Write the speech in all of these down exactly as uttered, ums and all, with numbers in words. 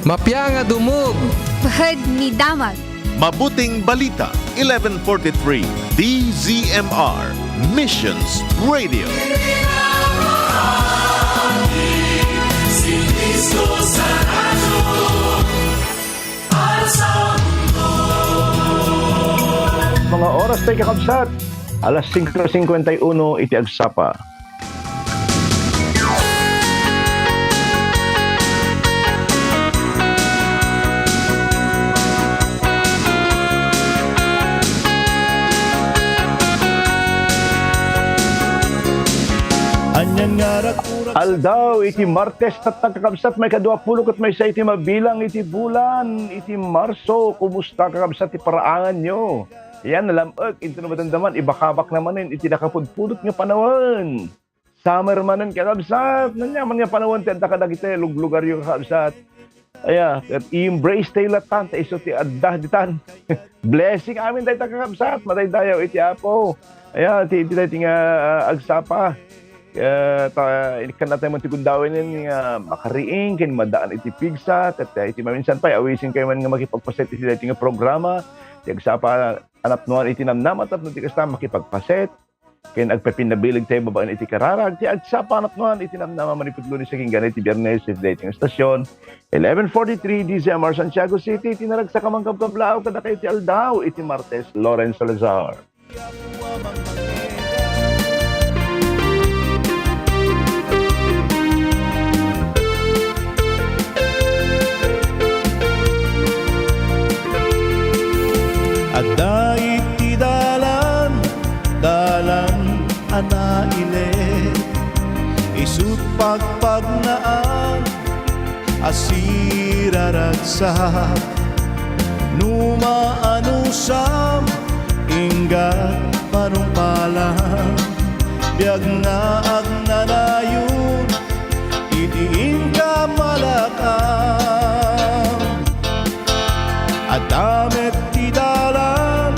Mapia nga dumog. Pahad ni damag. Mabuting Balita, eleven forty-three, D Z M R, Missions Radio. Mga oras tayo, kakabsat. Alas singko singkwenta y uno iti agsapa. Anian nga rakura. Aldaw iti Martes, tatta, kakabsat, maikadua pulo ket maysa iti mabilang iti bulan iti Marso. Kumusta, kakabsat, ti paraanganyo? Yan, nalam-ek, inton madamdaman, ibakabak na manen iti nakapudpudot nga panawen. Summer manen, kakabsat, aniaman nga panawen ti adda kadagiti luglugaryo, kakabsat. Aya, ket i-embrace tayo latan, ta isu ti adda ditan. Blessing amin dayta, kakabsat, madaydayaw iti Apo. Aya, ti, ti, ti nga, ah, agsapa. Eh, ta, ikkan tayo man ti gundawenen nga makariing, ken madaan iti pigsa, ket, eh, iti maminsan pay, awisen kayo man nga makipagpaset iti daytoy nga programa. Ti agsapa, anapnuan iti namnama, tapno ti kasta, makipagpaset. Ken agpapinnabileg tayo babaen iti kararag ti agsapa napnuan iti namnama manipud Lunes agingga iti Biyernes iti daytoy nga estasyon, eleven forty-three D Z M R Santiago City, iti naragsak a mangkabkablaaw kadakayo iti aldaw iti Martes, Lawrence Salazar. Adda iti dalan, dalan a nailet, isut' pagpagnaan a siraragsak. No maanusam, ingga panungpalan, biag nga agnanayon iti inka malakam. Adda met ti dalan,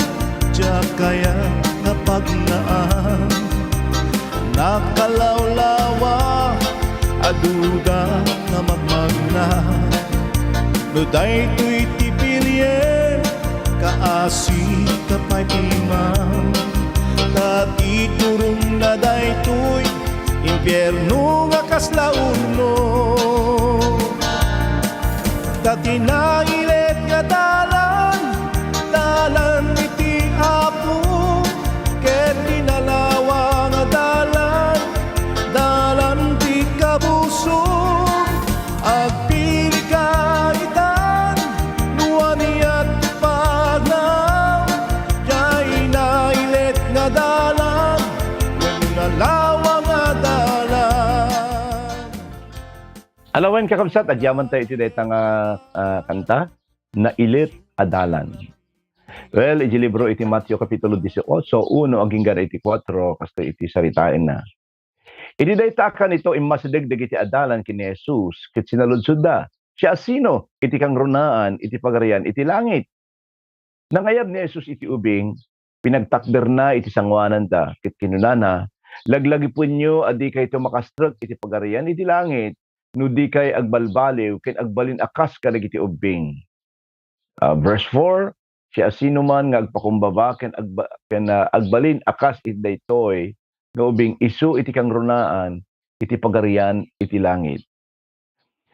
diak kayat nga pagnaan. Nakalawlawa a duda nga magmagna. No daytoy ti pilien, kaasi ka pay ti imam. Ta ti turongna daytoy, impierno nga kasla urno. Ta ti nailet nga dalan, dalan iti Apo, ket ti nalawa nga dalan, dalan ti kabusor. Agpilika itan, no aniat ti pagnaw, diay nailet nga dalan, wenno nalawa nga dalan. Alawen, kakabsat, agyaman tayo iti dayta nga, ah, kanta, Nailet a Dalan. Well, iti libro iti Mateo Kapitulo dieciocho, uno agingga iti kuatro, kastoy iti saritaenna. Iti dayta a kanito, immasideg dagiti adalan ken ni Jesus, ket sinaludsodda, "Siasino iti kangrunaan iti Pagarian iti langit?" Nangayab ni Jesus iti ubing, pinagtakderna iti sangoananda, ket kinunana, "Laglagipenyo a dikayto makastrek iti Pagarian iti langit no dikay agbalbaliw ken agbalin a kas kadagiti ubbing." Ah, verse four, "Siasinoman nga agpakumbaba ken agba-, ken, ah, agbalin a kas iti daytoy nga ubing, isu iti kangrunaan iti Pagarian iti langit."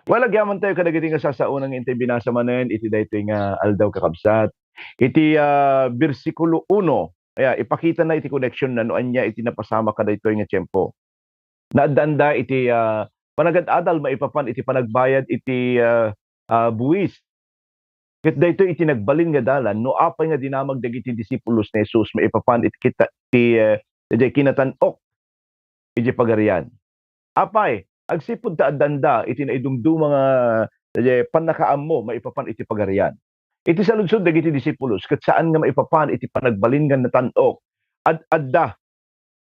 Well, agyaman tayo kadagiti nga sasaona nga intay binasa manen iti daytoy nga aldaw, kakabsat. Iti, ah, bersikulo uno, aya, ipakitana iti koneksionna no ania iti napasamak kadaytoy nga tiempo. Naaddaanda iti, ah, panagad-adal maipapan iti panagbayad iti, ah, ah, buis. Ket daytoy iti nagbalin nga dalan no apay nga dinamag dagiti disipulos ni Jesus maipapan iti kita-, ti, eh, idiay kinatan-ok idiay Pagarian. Apay, agsipud ta addanda iti naidumduma nga, eh, pannakaammo maipapan iti Pagarian. Iti saludsod dagiti disipulos ket saan nga maipapan iti panagbalin nga natan-ok. Ad-, adda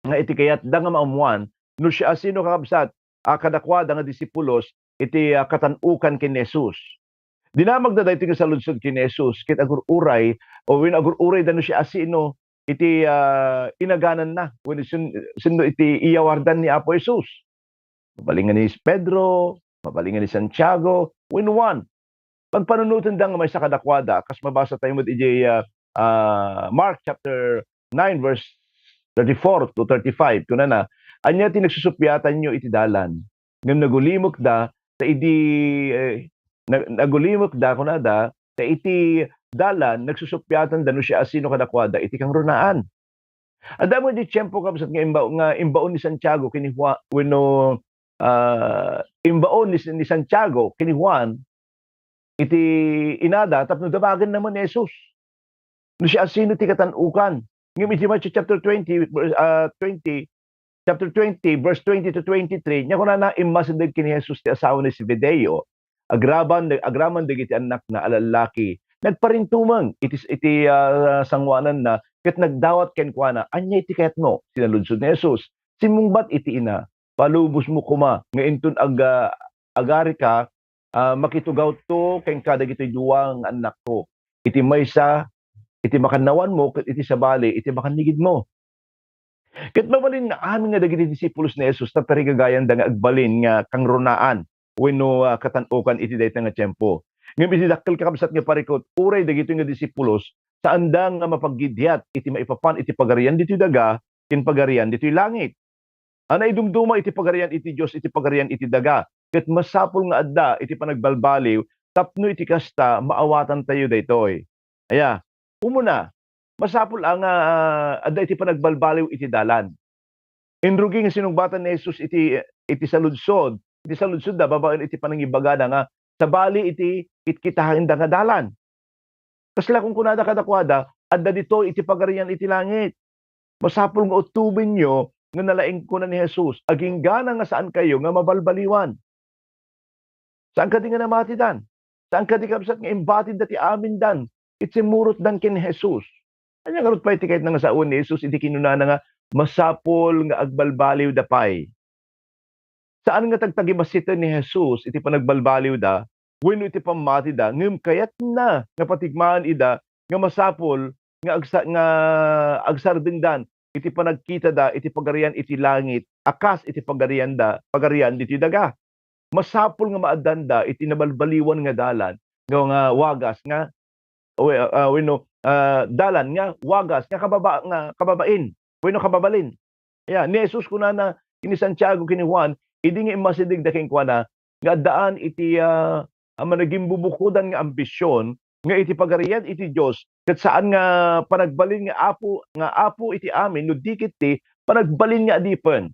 nga iti kayatda nga maammoan no siasino, kakabsat, a kadakuada nga disipulos iti, ah, katan-okan ken ni Jesus. Dinamagda daytoy nga saludsod ken ni Jesus ket agur-uray, o wenno agur-urayda no siasino iti, ah, inagananna wenno sin-, sinno iti iyawardan ni Apo Jesus. Mabalin nga ni Pedro, mabalin nga ni Santiago, wenno Juan. Panpanunotenda nga maysa kadakuada, kas mabasa tayo met idiay, ah, ah, Mark chapter nine, verse thirty-four to thirty-five, kunana, "Ania ti nagsusuppiatanyo iti dalan?" Ngem nagulimekda, ta idi, eh, na-, nagulimekda, kunada, ta iti dalan, nagsusuppiatanda no siasino kadakuada iti kangrunaan. Adda met di tiempo, kabsat, nga imba-, nga imbaon ni Santiago ken ni Juan, wenno, ah, imbaon ni, ni Santiago ken ni Juan iti inada tapno damagenna met ni Jesus. No siasino ti katan-okan. Ngem iti Matthew chapter twenty, verse, ah, twenty, chapter twenty, verse twenty to twenty-three, nia kunana, immasideg ken ni Jesus ti asawa ni Zebedeo, agraman, agraman dagiti annakna a lallaki. Nagparintumeng iti, iti, ah, sangoananna, ket nagdawat kenkuana, "Ania iti kayatmo?" Sinaludsod ni Jesus. Simmungbat iti ina, "Palubosmo koma nga inton ag-, ah, agarika, ah, makitugawto kenka dagitoy dua nga annakko, iti maysa iti makannawanmo ket iti sabali iti makannigidmo." Ket mabalin nga amin nga dagiti disipulos ni Jesus natarigagayanda nga agbalin nga kangrunaan wenno, ah, katan-okan iti dayta nga tiempo. Ngem iti dakkel, kakabsat, nga parikut, uray dagitoy nga disipulos, saanda nga mapaggidiat iti maipapan iti pagarian ditoy daga ken pagarian ditoy langit. A naidumduma iti pagarian iti Dios iti pagarian iti daga, ket masapul nga adda iti panagbalbaliw tapno iti kasta, maawatantayo daytoy. Aya, umuna, masapul a nga, ah, adda iti panagbalbaliw iti dalan. Inrugi nga sinungbatan ni Jesus iti, iti saludsod, iti saludsodda babaen iti panangibagana nga sabali iti kitkitaenda nga dalan. Kasla kunkunada kadakuada, "Adda ditoy iti Pagarian iti Langit." Masapul nga utobenyo nga nalaingkuna ni Jesus, aginggana nga saankayo nga mabalbaliwan. Saan kadi nga namatidan? Saan kadi, kabsat, nga imbatidda ti amindan ket simmurotdan ken ni Jesus? Ania ngarud pay ti kayatna nga sawen ni Jesus iti kinunana nga masapul nga agbalbaliwda pay? Saan nga tagtagibasiten ni Jesus iti panagbalbaliwda wenno iti pammatida, ngem kayatna nga patigmaan ida nga masapul nga agsa-, nga agsardengdan iti panagkitada iti Pagarian iti langit a kas iti pagarianda, pagarian ditoy daga. Masapul nga maaddanda iti nabalbaliwan nga dalan nga, nga wagas nga we-, ah, wenno, ah, dalan nga wagas nga kababa-, nga kababain wenno kababalin. Aya, ni Jesus kunana ken ni Santiago ken ni Juan, idi nga immasidegda kenkuana nga addaan iti, ah, a managimbubukodan nga ambision nga iti Pagarian iti Dios ket saan nga panagbalin nga apo, nga apo iti amin, no di ket ti panagbalin nga adipen.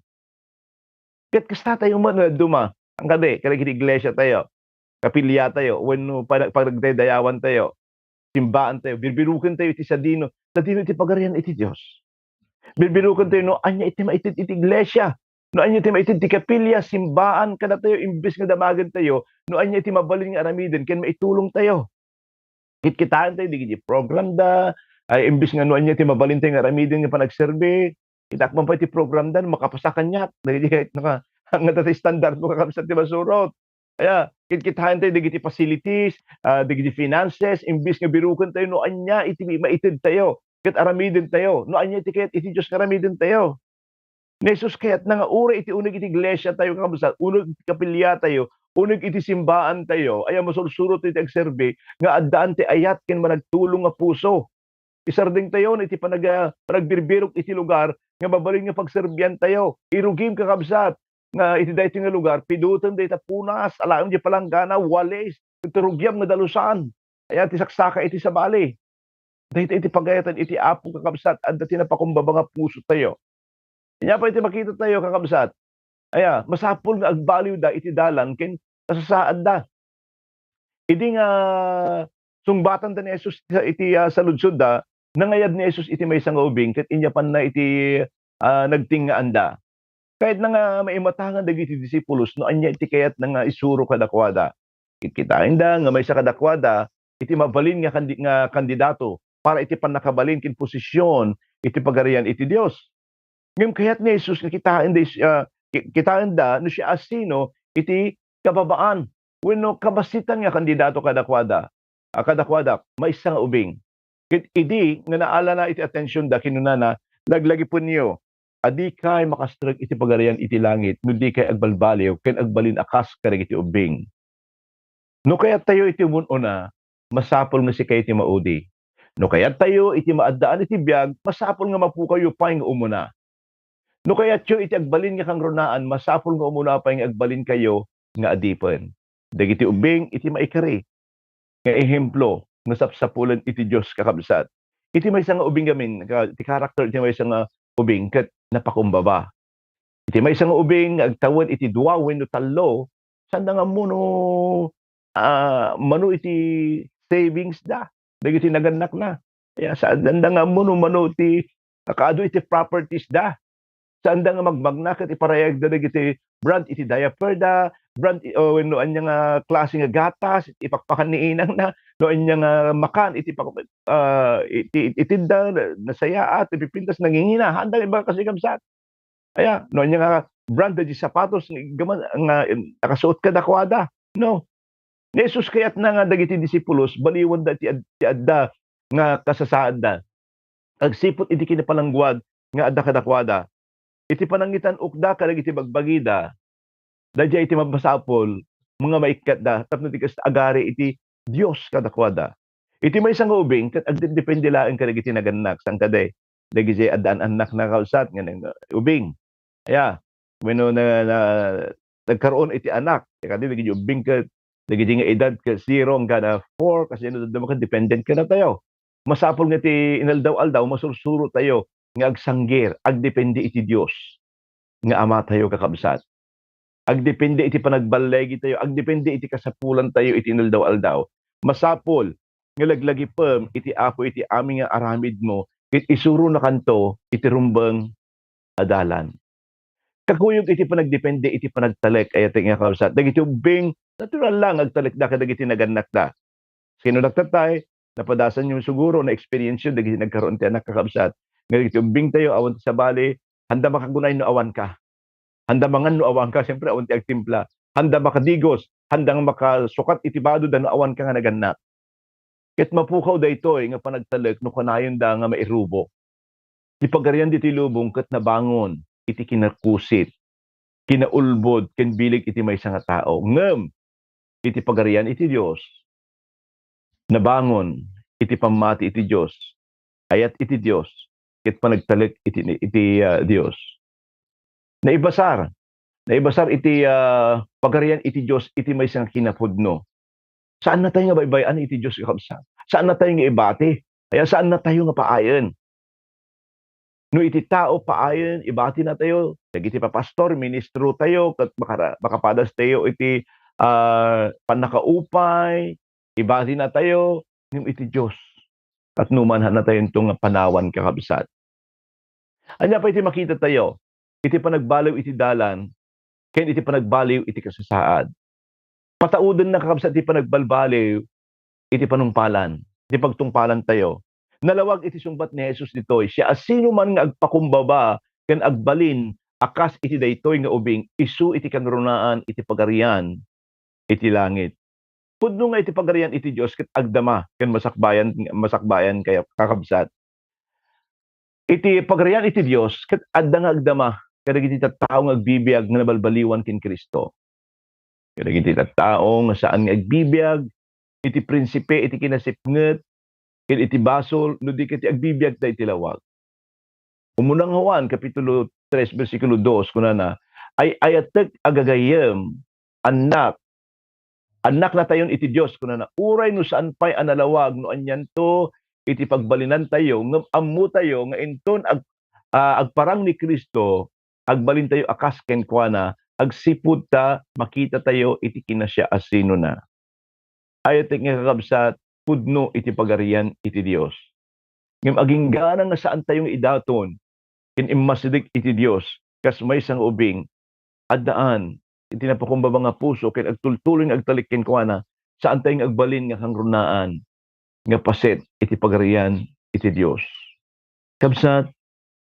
Ket kasta tayo met nga dadduma, saan kadi, kadagiti iglesia tayo, kapilya tayo, wenno pag-, pagdaydayawan tayo, simbaan tayo, birbiruken tayo iti sadino, sadino iti Pagarian iti Dios. Birbiruken tayo no ania iti maited iti iglesia, no ania iti maited ti kapilya, simbaan kadatayo, imbes nga damagen tayo, no ania iti mabalin nga aramiden ken maitulong tayo. Kitkitaen tayo dagiti program da, ay, imbes nga no ania ti mabalin tayo nga aramiden nga panagserbi, kitaek man pay ti program da, no makapasa kaniak, dagiti ket naka-, nga dati standard mo, kakabsat, ti masurot. Aya, kitkitaen tayo dagiti facilities, ah, dagiti finances, imbes nga biruken tayo no ania iti maited tayo, ket aramiden tayo, no ania iti kayat iti Dios nga aramiden tayo. Ni Jesus kayatna nga uray iti uneg iti iglesia tayo, kakabsat, uneg iti kapilya tayo, uneg iti simbaan tayo, aya masursurot iti agserbi nga addaan ti ayat ken managtulong nga puso. Isardeng tayo no iti panag-, ah, panagbirbirok iti lugar nga mabalin nga pagserbian tayo. Irugim, kakabsat, nga iti daytoy nga lugar, pidotem dayta punas, alaem di palanggana, walis, iti rugiam nga dalusan. Aya ti saksaka iti sabali. Dayta iti pagayatan iti Apo, kakabsat, adda ti napakumbaba nga puso tayo. Ania pay ti makita tayo, kakabsat? Aya, masapul nga agbaliwda iti dalan ken kasasaadda. Idi nga sungbatanda ni Jesus iti, ah, saludsodda, nangayab ni Jesus iti maysa nga ubing ket inyapanna iti, ah, nagtingngaanda. Kayatna nga maimatangan dagiti disipulos no ania iti kayatna nga isuro kadakuada. Kitkitaenda nga maysa kadakuada iti mabalin nga kandi-, nga kandidato para iti pannakabalin ken posisyon iti Pagarian iti Dios. Ngem kayat ni Jesus nga kitaen da is-, ah, ki-, kitaen da no siasino iti kababaan wenno kabasitan nga kandidato kadakuada, a kadakuada, maysa nga ubing. Ket idi nga naalana iti atensionda, kinunana, "Laglagipenyo a dikay makastrek iti Pagarian iti langit no dikay agbalbaliw ken agbalin a kas kadagiti ubing." No kayattayo iti umun-una, masapul nga sikayo ti maudi. No kayattayo iti maaddaan iti biag, masapul nga mapukawyo pay nga umuna. No kayatyo iti agbalin nga kangrunaan, masapul nga umuna pay nga agbalinkayo nga adipen. Dagiti ubing iti maikari nga ehemplo nga sapsapulen iti Dios, kakabsat. Iti maysa nga ubing gamin, ka-, ti karakter iti maysa nga ubing ket napakumbaba. Iti maysa nga ubing nga agtawen iti dua wenno tallo, saanda nga ammono, ah, mano iti savings da, dagiti nagannakna. Ya, saanda nga ammono mano ti kaadu iti properties da. Saanda nga magmagna ket iparayagda dagiti brand iti diaper da, brand i-, o wenno ania nga klase nga gatas iti pakpakan ni inangna, no ania nga makan iti pak-, ah, iti, iti itedda, nasayaat, ipipintas, nangingina. Haanda nga ibaga kasi, kabsat. Aya, no ania nga brand dagiti sapatos nga iggaman nga, em, nakasuot kadakuada, no? Ni Jesus kayatna nga dagiti disipulos baliwanda ti ad-, ti adda nga kasasaadda agsipud iti kinapalangguad nga adda kadakuada. Iti panangitan-okda kadagiti bagbagida, daydiay iti mapasapul nga maikkatda tapno di kasta agari iti Dios kadakuada. Iti maysa nga ubing, ket agdepdepende laeng kadagiti nagannak, saan kadi, dagiti addaan annakna, kakabsat, nga nang-, ubing. Aya, wenno na, na, nagkaroon iti anak, kadi dagiti ubing ket dagiti nga edad ket zero hanggang four, kasi no dadduma ket dependent kadatayo. Masapul nga ti inaldaw-aldaw, masursurotayo nga agsanggir, agdepende iti Dios nga Amatayo, kakabsat. Agdepende iti panagballegitayo, agdepende iti kasapulantayo iti inaldaw-aldaw. Masapul nga laglagipem iti Apo iti amin nga aramidmo, ket isuronakanto iti rumbeng a dalan. Kakuyog iti panagdepende iti panagtalek, ayatek nga kabsat. Dagiti ubbing, natural la nga agtalekda kadagiti nagannakda. Sino nagtatay? Napadasanyo siguro, na-experience-yo dagiti nagkaroon ti anak, kakabsat. Nga dagiti ubbingtayo, awan ti sabali, haanda makagunay no awanka. Haanda mangan no awanka, siyempre, awan ti agtimpla. Haanda makadigos, haanda nga makasukat iti badoda no awanka nga nagannak. Ket mapukaw daytoy nga panagtalek no kanayonda nga mairubo. Ti pagarian ditoy lubong ket nabangon iti kinakusit, kinaulbod, ken bileg iti maysa nga tao. Ngem iti pagarian iti Dios, nabangon iti pammati iti Dios, ayat iti Dios, ket panagtalek iti, iti, ah, Dios. Naibasar. Naibasar iti, ah, pagarian iti Dios iti maysa nga kinapudno. Saannatayo nga baybay-an iti Dios, kakabsat. Saannatayo nga ibati. Kaya saannatayo nga paayen. No iti tao, paayen, ibatinatayo, dagiti papastor, ministrotayo, ket makara-, makapadastayo iti, ah, pannakaupay, ibatinatayo, ngem iti Dios. Ket numan, haannatayo nga panawan, kakabsat. Ania pay ti makitatayo iti panagbaliw iti dalan ken iti panagbaliw iti kasasaad? Pataudenna, kakabsat, ti panagbalbaliw iti panungpalan, iti pagtungpalantayo. Nalawag iti sungbat ni Jesus ditoy, siasinoman nga agpakumbaba ken agbalin a kas iti daytoy nga ubing, isu iti kangrunaan iti Pagarian iti langit. Pudno nga iti Pagarian iti Dios ket agdama ken masakbayan, masakbayan kaya, kakabsat. Iti Pagarian iti Dios ket adda nga agdama kadagiti tattao nga agbibiag nga nabalbaliwan ken Cristo. Kadagiti tattao nga saan nga agbibiag iti prinsipe iti kinasipnget ken iti basol, no di ket ti agbibiagda iti lawag. Umuna nga Juan, Kapitulo tres, bersikulo dos, kunana, "Ay-ayatek a gagayyem, annak, annaknatayon iti Dios," kunana, "uray no saan pay a nalawag no anianto iti pagbalinantayo, ngem ammotayo nga inton ag-, ah, agparang ni Cristo, agbalintayo a kas kenkuana, agsipud ta makitatayo iti kinasiaasinona." Ayatek nga, kakabsat, pudno iti Pagarian iti Dios. Ngem aginggana nga saantayo nga idaton ken immasideg iti Dios kas maysa nga ubing, addaan iti napakumbaba nga puso ken agtultuloy nga agtalek kenkuana, saantayo nga agbalin nga kangrunaan nga paset iti Pagarian iti Dios. Kabsat,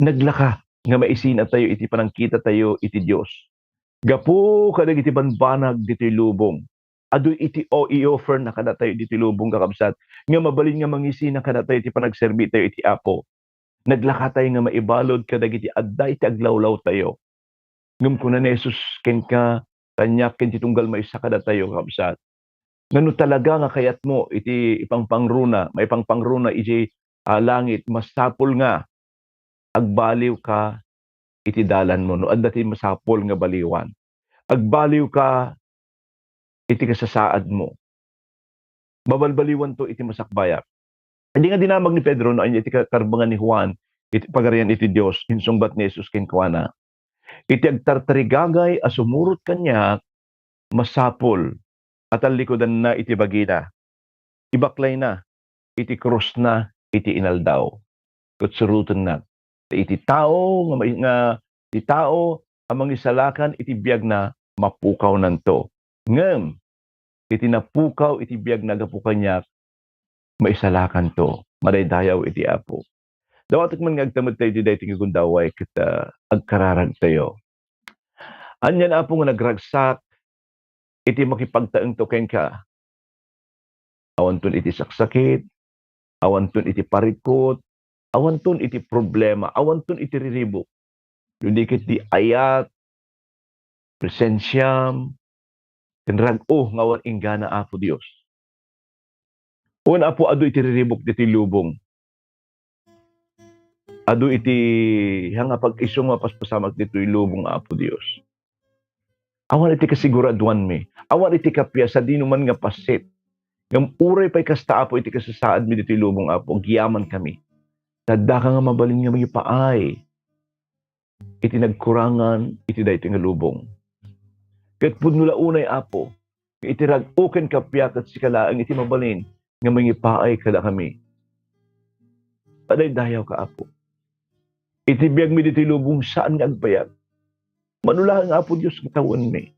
naglaka nga maisinatayo iti panangkitatayo iti Dios. Gapu kadagiti banbanag ditoy lubong, adu iti o-, i-offer na kadatayo ditoy lubong, kakabsat, nga mabalin nga mangisina kadatayo iti panagserbitayo iti Apo. Naglakatayo nga maibalud kadagiti adda iti aglawlawtayo. Ngem kuna ni Jesus kenka, kaniak ken ti tunggal maysa kadatayo, kakabsat, Nga no talaga nga kayatmo iti ipangpangruna, maipangpangruna iti, ah, langit, masapul nga agbaliwka iti dalanmo. No adda ti masapul nga baliwan, agbaliwka iti kasasaadmo. Babalbaliwanto iti masakbayak. Idi nga dinamag ni Pedro no ania ti ka-, karbengan ni Juan iti Pagarian iti Dios, insungbat ni Jesus kenkuana, "Iti agtartarigagay a sumurot kaniak, masapul a tallikudanna iti bagina, ibaklayna iti krusna iti inaldaw, ket surotenna. Ta iti tao nga mai-, nga, ti tao a mangisalakan iti biagna, mapukawnanto. Ngem iti napukaw iti biagna gapu kaniak, maisalakanto." Madaydayaw iti Apo. Dawatek man nga agtamedtayo iti daytoy nga gundaway ket, ah, agkararagtayo. Anian, Apo, nga nagragsak iti makipagtaengto kenka. Awanton iti saksakit, awanton iti parikut, awanton iti problema, awanton iti riribuk. No di ket ti ayat, presensiam, ken rag-o nga awan inggana, Apo Dios. Wen, Apo, adu iti riribuk ditoy lubong. Adu iti, ha nga pag-isu nga mapaspasamak ditoy lubong, Apo Dios. Awan iti kasiguraduanmi, awan iti kappia sadino man nga paset. Ngem uray pay kasta, Apo, iti kasasaadmi ditoy lubong, Apo, agyamankami. Ta addaka nga mabalin nga mangipaay iti nagkurangan iti daytoy nga lubong. Ket pudno la unay, Apo, nga iti rag-o ken kappia ket sika laeng iti mabalin nga mangipaay kadakami. Padaydayawka, Apo. Iti biagmi ditoy lubong, saan nga agbayag. Mano laeng, Apo Dios, nga tawenmi.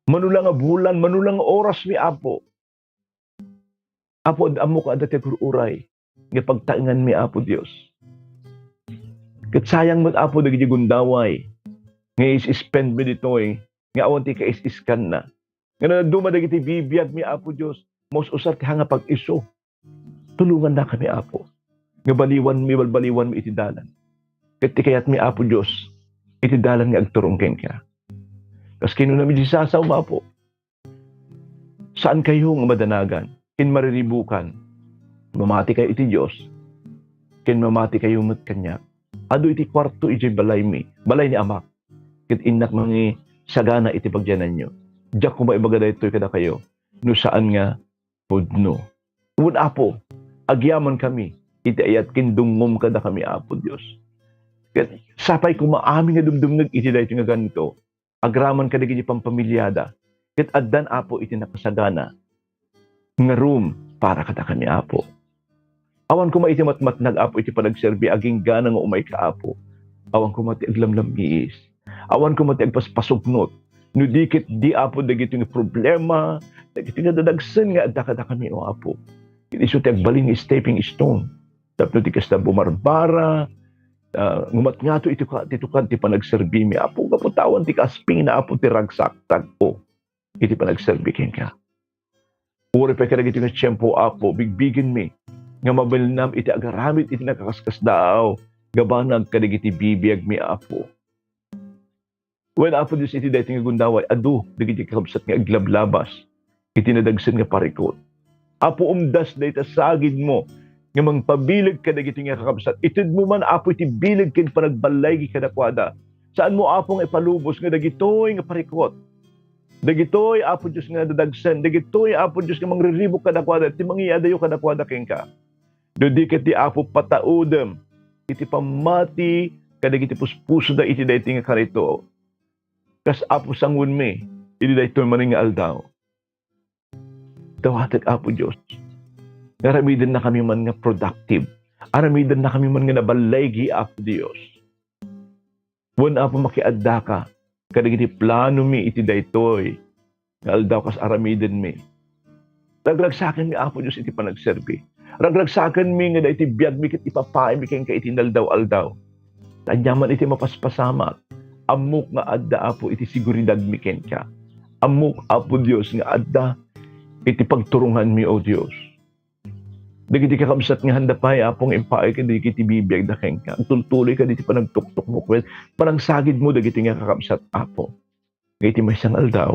Mano la nga bulan, mano la nga orasmi, Apo. Apo, ad-, ammok nga adda ti agur-uray nga pagtaenganmi, Apo Dios. Ket sayang met, Apo, dagiti gundaway nga is-spendmi ditoy nga awan ti kais-iskanna. Nga no dadduma dagiti bibiagmi, Apo Dios, maus-usar ti ha nga pag-isu. Tulongannakami, Apo, nga baliwanmi, balbaliwanmi iti dalan. Ket ti kayatmi, Apo Dios, iti dalan nga agturong kenka. Kas kinunami iti sasaom, Apo, saankayo nga madanagan ken mariribukan. Mamatikayo iti Dios, ken mamatikayo met kaniak. Adu iti kuarto idiay balaymi, balay ni Amak, ket innak mangisagana iti pagyananyo. Diak koma ibaga daytoy kadakayo no saan nga pudno. Wen, Apo, agyamankami iti ayat ken dungngom kadakami, Apo Dios. Ket sapay koma amin nga dumdumngeg iti daytoy nga ganito, agraman kadagiti pampamiliada, ket addan, Apo, iti nakasagana nga room para kadakami, Apo. Awan koma iti matmatnag, Apo, iti panagserbi, aginggana nga umayka, Apo. Awan koma ti aglamlammiis. Awan koma ti agpaspasuknot. No di ket di, Apo, dagitoy nga problema, dagitoy nga dadagsen nga adda kadakami, O Apo. Ket isu ti agbalin nga stepping stone. Tapno ti kasta bumarbara, ah, ngumatngato iti ka-, ti tukad ti panagserbimi, Apo, gapu ta awan ti kaaspingna, Apo, ti ragsak, tag-o iti panagserbi kenka. Uray pay kadagiti nga tiempo, Apo, bigbigenmi nga mabalinam iti agaramid iti nakaskasdaaw nga banag kadagiti bibiagmi, Apo. Wen, Apo Dios, iti daytoy nga gundaway, adu dagiti kakabsat nga aglablabas iti nadagsen nga parikut. Apo, umdas dayta sagidmo nga mangpabileg kadagiti nga kakabsat. Itedmo man, Apo, iti bileg ken panagballaygi kadakuada. Saanmo, Apo, nga ipalubos nga dagitoy nga parikut, dagitoy, Apo Dios, nga nadadagsen, dagitoy, Apo Dios, nga mangriribuk kadakuada, ti mangiadayo kadakuada kenka. No di ket ti Apo, pataudem iti pammati kadagiti puspusoda iti daytoy nga karito, kas, Apo, sanguenmi iti daytoy manen nga aldaw. Dawatek, Apo Dios, nga aramidennakami man nga productive. Aramidennakami man nga naballaygi, Apo Dios. Wen, Apo, makiaddaka kadagiti planomi iti daytoy nga aldaw kas aramidenmi. Ragragsakenmi, Apo Dios, iti panagserbi. Ragragsakenmi nga daytoy biagmi ket ipapaaymi kenka iti inaldaw-aldaw. Aniaman iti mapaspasamak, ammok nga adda, Apo, iti seguridadmi kenka. Ammok, Apo Dios, nga adda iti pagturonganmi, O Dios. Dagiti kakabsat nga handa pay, Apo, nga impaay kadagiti bibiagda kenka. Agtultuloy kadagiti panagtuktukmo ket panagsagidmo dagiti nga kakabsat, Apo. Nga iti maysa nga aldaw,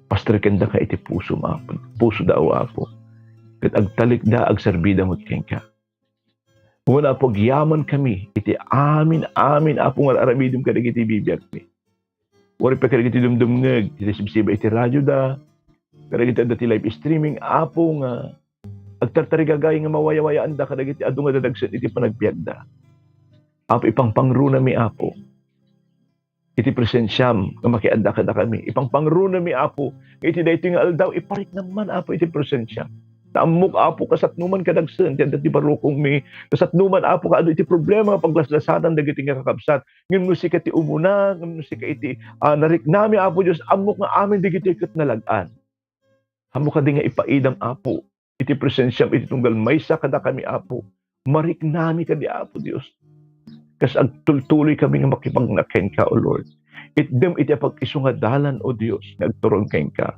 Pastorkendaka iti pusom, Apo, pusoda, O Apo. Ket agtalekda, agserbida met kenka. Wen, Apo, agyamankami iti amin, amin, Apo, nga ar-aramidem kadagiti bibiagmi. Uray pay kadagiti dumdumngeg iti sibsiba iti radioda, kadagiti adda ti live streaming, Apo, nga agtartarigagay nga mawayawayaanda kadagiti adu nga dadagsen iti panagbiagda. Apo, ipangpangrunami, Apo, iti presensiam nga makiadda kadakami. Ipangpangrunami, Apo, nga iti daytoy nga aldaw, ipariknam man, Apo, iti presensiam. Ta ammok, Apo, kasatnoman kadagsen ti adda ti barukongmi, kasatnoman, Apo, kaadu iti problema nga paglaslasadan dagiti nga kakabsat. Ngem no sika ti umuna, ngem no sika iti, ah, nariknami, Apo Dios, ammok nga amin dagitoy ket nalag-an. Ammok kadi nga ipaidam, Apo, iti presensiam iti tunggal maysa kadakami, Apo. Mariknami kadi, Apo Dios. Kas agtultuloy kami nga makipagna kenka, O Lord. Itdem iti apag-isu nga dalan, O Dios, nga agturong kenka.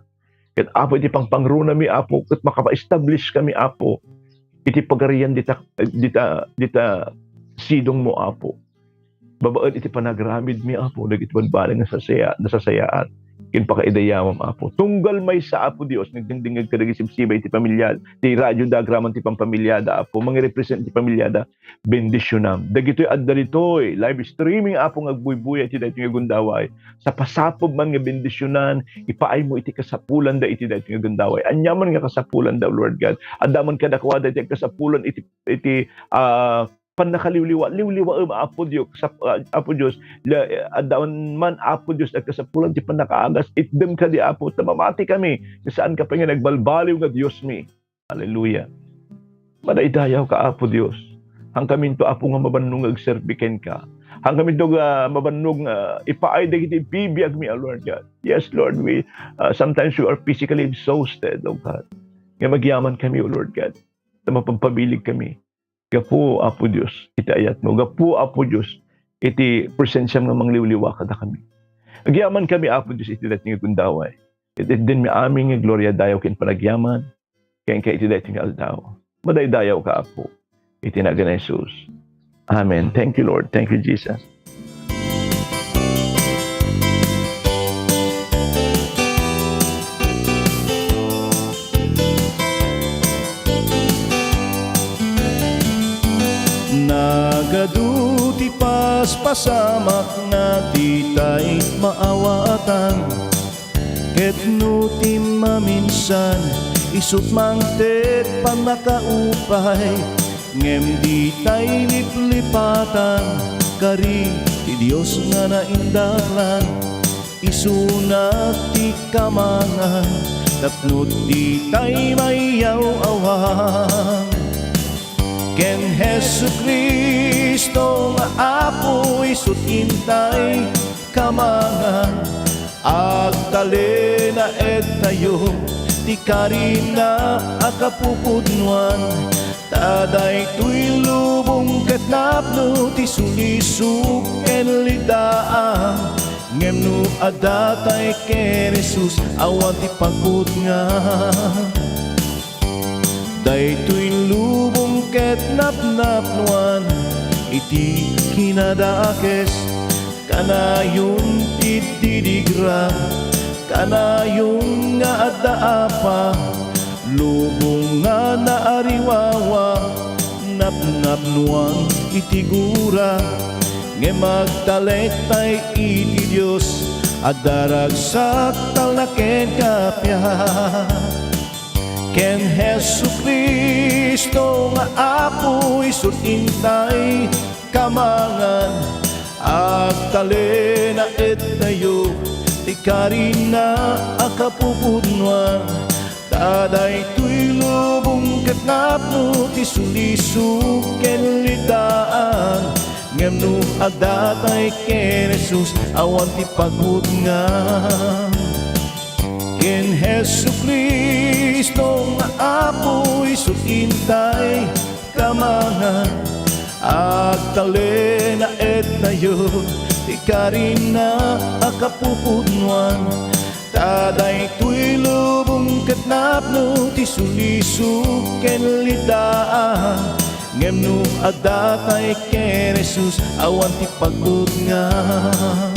Ket, Apo, iti pangpangrunami, Apo, ket makapa-establish kami, Apo, iti pagarian dita, dita, dita sidongmo, Apo. Babaen iti panagramidmi, Apo, dagiti bambanag nga sasaya-, nasasayaat ken pakaidayawam, Apo. Tunggal maysa, Apo Dios, nagdingdingngeg kadagiti sibsiba iti pamiliada, ti radioda, agraman ti pampamiliada, Apo, mangirepresent ti pamiliada, bendisionam. Dagitoy adda ditoy, live streaming, Apo, nga agbuybuya iti daytoy nga gundaway. Sa pasapul man nga bendisionan, ipaaymo iti kasapulanda iti daytoy nga gundaway. Ania man nga kasapulanda, O Lord God. Adda man kadakuada iti kasapulan iti, iti, ah, pannakaliwliwa, liwliwaem, Apo Dios, sap-, ah, Apo Dios, la-, adda man, Apo Dios, agkasapulan ti pannakaagas, itdem kadi, Apo, ta mamati kami, nga saan ka pay nga nagbalbaliw nga Diosmi. Hallelujah. Madaydayaw ka, Apo Dios. Hankaminto, Apo, nga mabannog nga agserbi kenka. Hankaminto nga mabannog nga ipaay dagiti bibiagmi, O Lord God. Yes, Lord, we, uh, sometimes we are physically exhausted, O God. Nga agyaman kami, O Lord God. Ta mapagpabilig kami. Gapu, Apo Dios, iti ayatmo. Gapu, Apo Dios, iti presensiam nga mangliwliwa kadakami. Agyaman kami, Apo Dios, iti daytoy nga gundaway. Iti dinmi amin nga gloria, dayaw ken panagyaman, kenka iti daytoy nga aldaw. Madaydayaw ka, Apo, iti nagan ni Jesus. Amen. Thank you, Lord. Thank you, Jesus. Nagadu ti paspasamak nga ditay maawatan. Ket no ti maminsan, isut' mangted pannakaupay, ngem ditay liplipatan, kari ti Dios nga naindalan. Isunak ti kamangan, tapno ditay mayaw-awan. Ken Jesu-Cristo nga Apo, isut' intay kamangan, agtalinaedtayo ti karina a kapupudnoan. Ta daytoy lubong ket napno ti sulisog ken lidaang, ngem no adda tay ken Jesus, awan ti pagpudngan. Daytoy lubong ket napnapnoan iti kinadakes, kanayon ti didigra, kanayon nga adda apa, lubong nga naariwawa, napnapnoan iti gura, ngem agtalek tay iti Dios, adda ragsak talna ken kappia. Ken Jesu-Cristo nga Apo, isut' intay kamangan, agtalinaedtayo ti karina a kapupudnoan. Ta daytoy lubong ket napno ti sulisog ken lidaang, ngem no adda tay ken Jesus, awan ti pagpudngan. Ken Jesu-Cristo nga Apo, isut' intay kamangan, agtalinaedtayo ti karina a kapupudnoan. Ta daytoy lubong ket napno ti sulisog ken lidaang, ngem no adda tay ken Jesus, awan ti pagpudngan.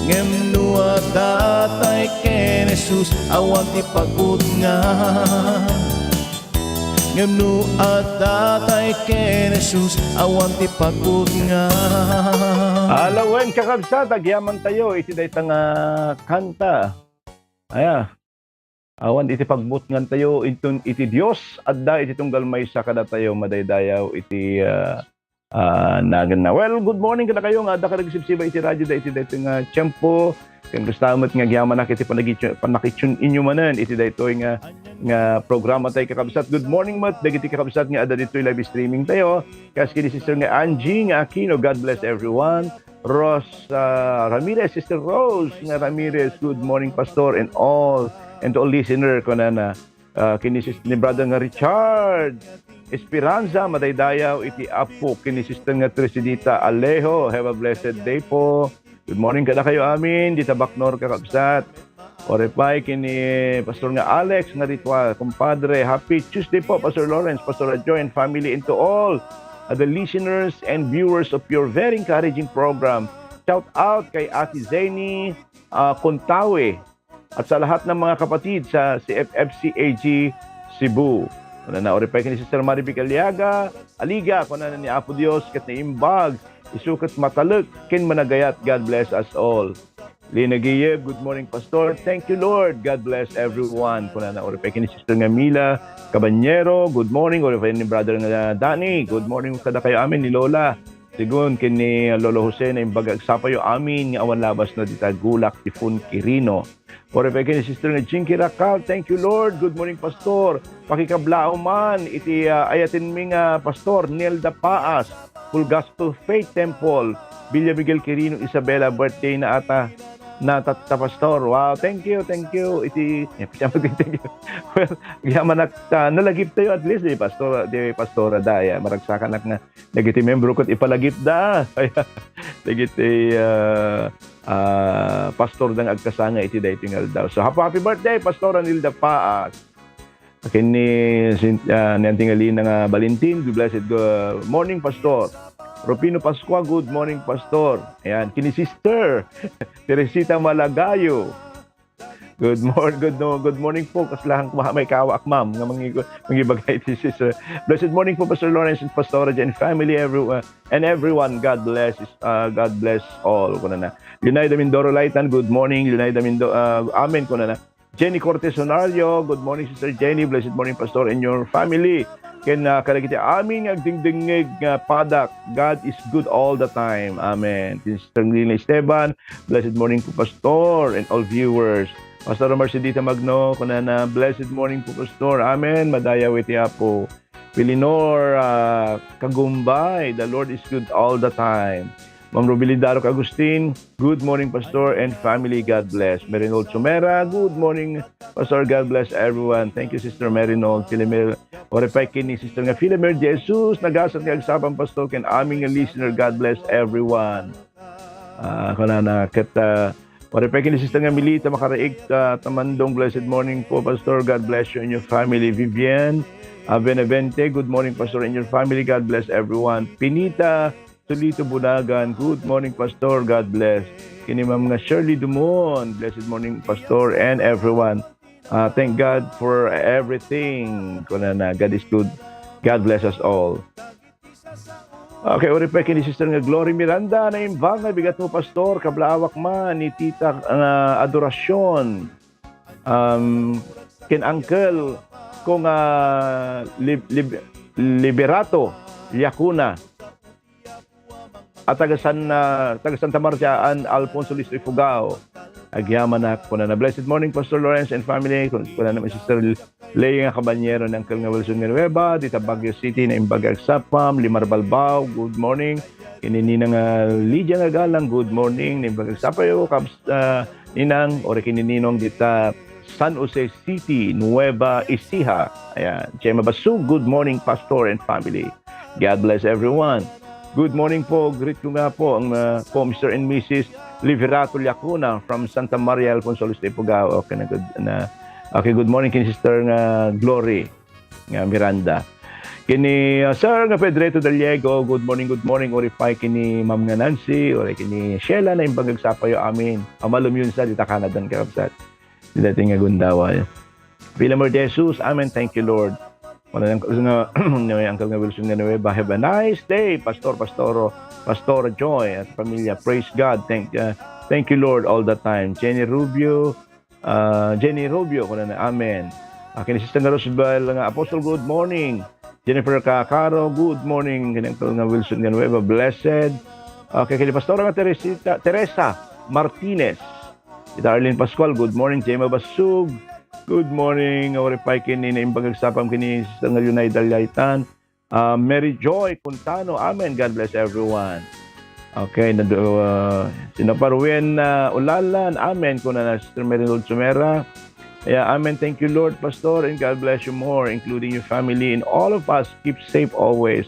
Ngem no adda tay ken Jesus, awan ti pagutngan. Ngem no adda tay ken Jesus, awan ti pagutngan. Alawen, kakabsat, agyaman tayo iti dayta nga kanta. Aya, awan iti pagbutngan tayo inton iti Dios adda iti tunggal maysa kadatayo madaydayaw iti, ah, ah, naganna. Well, good morning kadakayo nga adda kadagsipsiba iti radio da iti daytoy nga tiempo. Ken kasta met nga agyamanak iti panagi-, panakitune inyo manen iti daytoy nga, nga programa tayo, kakabsat. Good morning met dagiti kakabsat nga adda ditoy live streaming tayo. Kas ken ni Sister nga Angie nga Aquino, God bless everyone. Rose, ah, Ramirez, Sister Rose nga Ramirez, good morning, Pastor, and all, and to all listener, kunana. Ah, ken ni Sis-, ni Brother nga Richard Esperanza, madaydayaw iti Apo, ken ni Sister nga Tricidita Alejo, have a blessed day po. Good morning kadakayo amin, dita Bacnor, kakabsat. Uray pay ken ni Pastor nga Alex nga Ritual, kumpadre. Happy Tuesday po, Pastor Lawrence, Pastor Joy, and family, and to all, uh, the listeners and viewers of your very encouraging program. Shout out kay Ate Zeni, ah, Contawe at sa lahat ng mga kapatid sa C F F C A G Cebu. Kunana, uray pay ken ni Sister Marivic Aliaga, Aliga, kunana ni Apo Dios ket naimbag, isu ket matalek ken managayat. God bless us all. Lina Giyeb, good morning, Pastor. Thank you, Lord. God bless everyone. Kunana, uray pay ken ni Sister nga Mila Cabanyero, good morning. Uray pay ni Brother nga Danny, good morning kadakayo amin ni Lola Sigun ken ni Lolo Jose, naimbag nga agsapayo amin nga awan labasna dita Gulak, Tifon, Quirino. Uray pay ken ni Sister nga Jinky Racal, thank you, Lord. Good morning, Pastor. Pakikablaaw man iti, ah, ayatenmi nga Pastor, Nelda Paas, Full Gospel Faith Temple, Villa Miguel Quirino, Isabela, birthday na ata na tatta, Pastor. Wow, thank you, thank you. Iti, thank you. Well, agyamanak, ah, nalagiptayo at least, di Pastor, di Pastora Daya. Maragsakanak nga dagiti membro ket ipalagipda. Dagiti, ah, ah, pastor da nga agkasanga iti daytoy nga aldaw. So, happy, happy birthday, Pastor Anilda Paas. Ken ni Sin-, ah, ni Auntie Ngalina nga Valentin, good blessed, good morning, Pastor. Rufino Pascua, good morning, Pastor. Ayan, ken ni Sister Teresita Malagayo. Good mor-, good, no, good morning po. Kaslahan ko, may kawaak, ma'am, nga mangi-, mangibaga iti sister. Blessed morning po, Pastor Lawrence and Pastora Jen family, everyone, and everyone. God bless, uh, God bless all. Kunana. Leonida Mindoro Laitan, good morning. Leonida Mindo-, uh, amen, kunana. Jenny Cortez Honario, good morning, Sister Jenny. Blessed morning, Pastor, and your family. Ken, uh, kadagiti amin nga agdingdingngeg nga padak, God is good all the time. Amen. Sister Lina Esteban, blessed morning po, Pastor, and all viewers. Pastor Mercedita Magno, kunana, "Blessed morning po, Pastor." Amen. Madayaw iti Apo. Pilinor, ah, Kagumbay, "The Lord is good all the time." Ma'am Rubilin Darok Agustin, "Good morning, Pastor and family. God bless." Merinol Sumera, "Good morning, Pastor. God bless everyone." Thank you, Sister Merinol. Filimir, uray pay ken ni Sister nga Filimir Jesus, nagasat nga agsapa, Pastor, ken amin nga listener. God bless everyone. Ah, kunana, ket, ah, uray pay ken ni Sister nga Milita Makaraig, ah, Tamandong, blessed morning po, Pastor. God bless you and your family. Vivian, ah, Benavente, good morning, Pastor, and your family. God bless everyone. Pinita Solito Bunagan, good morning, Pastor. God bless. Ken ni Ma'am nga Shirley Dumon, blessed morning, Pastor, and everyone. Ah, thank God for everything. Kunana, God is good. God bless us all. Okay, uray pay ken ni Sister nga Glory Miranda, naimbag nga bigat mo, Pastor, kablaawak man ni Tita nga adorasyon. Um, ken uncle ko nga Lib-, Lib-, Liberato Liacuna. At taga San, ah, taga Santa Maria, an Alfonso Listro Ifugao. Agyamanak, kunana, "Blessed morning, Pastor Lawrence and family." Kun-, kunana, my Sister Lea nga Cabanyero, ni Uncle nga Wilson nga Nueva, dita Baguio City, naimbag nga agsapa, Limar Balbao, good morning. Ken ni Ninang nga Lydia nga Galang, good morning. Naimbag nga agsapayo, kabs-, ah, Ninang, uray ken ni Ninong dita San Jose City, Nueva Ecija. Ayan. Gemma Basug, good morning, Pastor and family. God bless everyone. Good morning po. Greet ko nga po ang, ah, po, Mister and Missus Liverato Liacuna from Santa Maria Alfonso Listro Ifugao. Okay na, good na. Okay, good morning ken Sister nga Glory nga Miranda. Kini, ah, Sir nga Pedrito Daliego, good morning, good morning. Uray pay kini Ma'am nga Nancy, uray kini Sheila, naimbag nga agsapayo amin. Amalumyunsa dita Canada, kakabsat. Dita nga gundaway. Pilamor de Jesus, amen. Thank you, Lord. Wala nang nga, nga Uncle nga Wilson nga Nueva. Have a nice day, Pastor, Pastoro, Pastora Joy, at pamilya. Praise God. Thank, uh, thank you, Lord, all the time. Jenny Rubio, uh, Jenny Rubio, kuna na, amen. Uh, kini Sister nga Rosabel nga Apostle, good morning. Jennifer Cacaro, good morning. Kini Uncle nga Wilson nga Nueva, blessed. Okay, kini Pastora nga Teresita, Teresa Martinez. Ita Arlene Pascual, good morning. Gemma Basug, good morning. Uray pay kini naimbag agsapam kini Sister nga Leonida Liaitan. Ah, Mary Joy Contano, amen. God bless everyone. Okay, nadu-, ah, sino pa? Ruben, ah, Ulalan, amen. Kuna na Sister Mary Lord Sumera. Yeah, amen. Thank you, Lord, Pastor, and God bless you more, including your family and all of us. Keep safe always.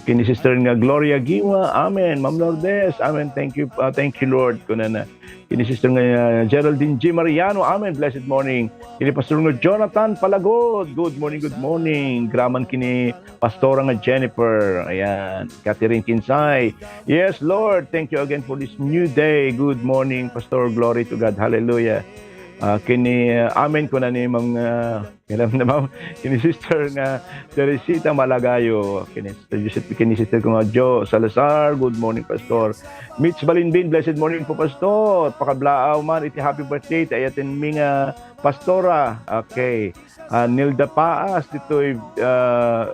Kini Sister nga Gloria Giwa, amen. Ma'am Lourdes, amen. Thank you, uh, thank you, Lord. Kunana. Kini Sister nga, uh, Geraldine G. Mariano, amen. Blessed morning. Kini Pastor nga Jonathan Palagod, good morning, good morning. Graman kini Pastora nga Jennifer, ayan. Catherine Kinsay, yes, Lord, thank you again for this new day. Good morning, Pastor. Glory to God. Hallelujah. Ah, kini, uh, amen, kuna ni Ma'am, uh, Kailan na, ma'am? Kini Sister nga Teresita Malagayo. Kini Sister Joseph, kini Sister ko nga Jo Salazar. Good morning, Pastor. Mitch Balinbin, blessed morning po, Pastor. Pakablaaw man iti happy birthday ti ayatenmi nga Pastora. Okay. Ah, Nilda Paas, ditoy, ah,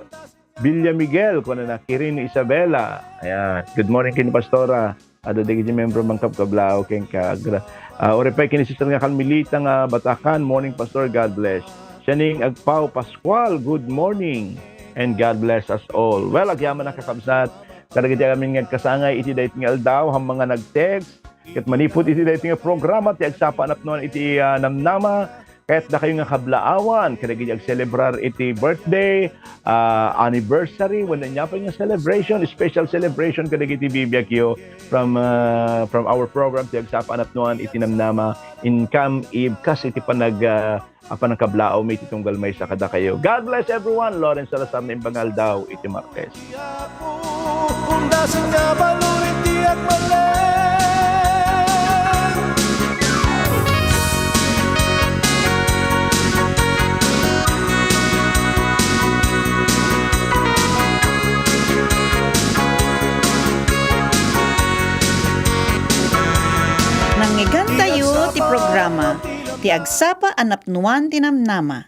Villa Miguel, kuna na, Kirin Isabela. Ayan. Good morning, kin Pastora. Adda dagiti membro mangkabkablaaw kenka. Gra-, ah, uray pay ken ni Sister nga Carmelita nga Batacan, morning, Pastor, God bless. Sianing Agpao Pascual, good morning and God bless us all. Well, agyaman a kakabsat, kadagiti amin nga agkasangay iti daytoy nga aldaw, haan nga nag-text, ket manipud iti daytoy nga programa, ti Agsapa a Napnuan iti, ah, Namnama, kayatdakayo nga kablaawan kadagiti agselebrar iti birthday, ah, anniversary, wenno ania pay nga celebration, special celebration kadagiti bibiagyo from, ah, from our program ti Agsapa a Napnuan iti Namnama in Camp Eve kas iti panag-, ah, a panangkablaawmi iti tunggal maysa kadakayo. God bless everyone. Lawrence Salazar, naimbag nga aldaw iti Martes. Undasen nga baluri ti agmalem. Nangngegentayo ti programa, ti Agsapa a Napnuan ti Namnama.